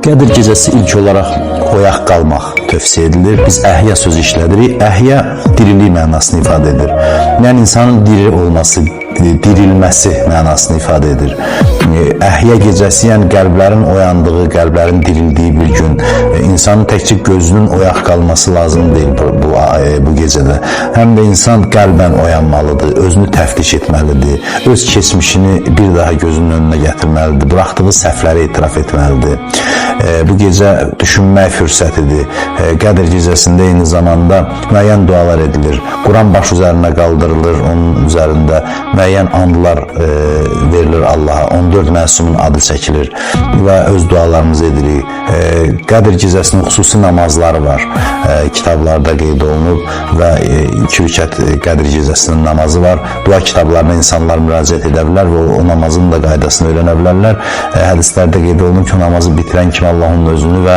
Qədir gecəsi ilk olaraq oyaq qalmaq tövsiyə edilir. Biz əhya sözü işlədirik. Əhya dirilik mənasını ifadə edir. Yəni insanın diri olması, dirilməsi mənasını ifadə edir. Əhya gecəsi, yəni qəlblərin oyandığı, qəlblərin dirildiyi bir gün. İnsanın təkcə gözünün oyaq qalması lazım deyil bu gecədə. Həm də insan qəlbən oyanmalıdır, özünü təftiş etməlidir, öz keçmişini bir daha gözünün önünə gətirməlidir, buraxdığı səhvləri etiraf etməlidir. Bu gecə düşünmək fürsətidir. Qədir gecəsində eyni zamanda müəyyən dualar edilir. Quran baş üzərinə qaldırılır, onun üzərində müəyyən andlar verilir Allaha. 14 məsumun adı çəkilir və öz dualarımızı edirik. Qədir gecəsinin xüsusi namazları var. Kitablarda qeyd olunub və 2 rükət Qədir gecəsinin namazı var. Dua kitablarına insanlar müraciət edə bilər və o namazın da qaydasını öyrənə bilərlər. Hədislərdə qeyd olunub ki, o namazı bitirən kimi Allah onun özünü və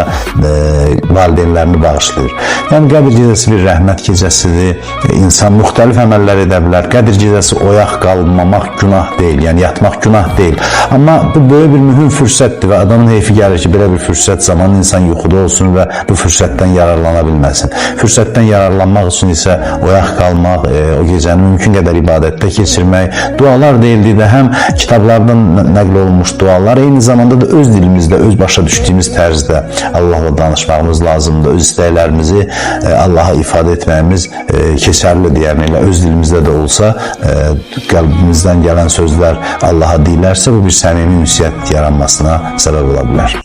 valideynlərini bağışlayır. Yəni Qədir gecəsi bir rəhmət gecəsidir. İnsan müxtəlif əməllər edə bilər. Qədir gecəsi oyaq qalmamaq günah deyil, yəni yatmaq günah deyil. Amma bu böyük bir mühüm fürsətdir və adamın heyfi gəlir ki, belə bir fürsət zamanı insan yuxuda olsun və bu fürsətdən yararlana bilməsin. Fürsətdən yararlanmaq üçün isə oyaq qalmaq, o gecəni mümkün qədər ibadətdə keçirmək, dualar deyildikdə həm kitablardan nəql olunmuş dualar, eyni zamanda da öz dilimizdə, öz başa düşdüyümüz tərzdə Allahla danışmağımız lazımdır. Öz istəklərimizi Allaha ifadə etməyimiz keçərlidir. Yəni elə öz dilimizdə də olsa, qəlbimizdən gələn sözlər Allaha deyilərsə, bu bir səmimi ünsiyyət yaranmasına səbəb ola bilər.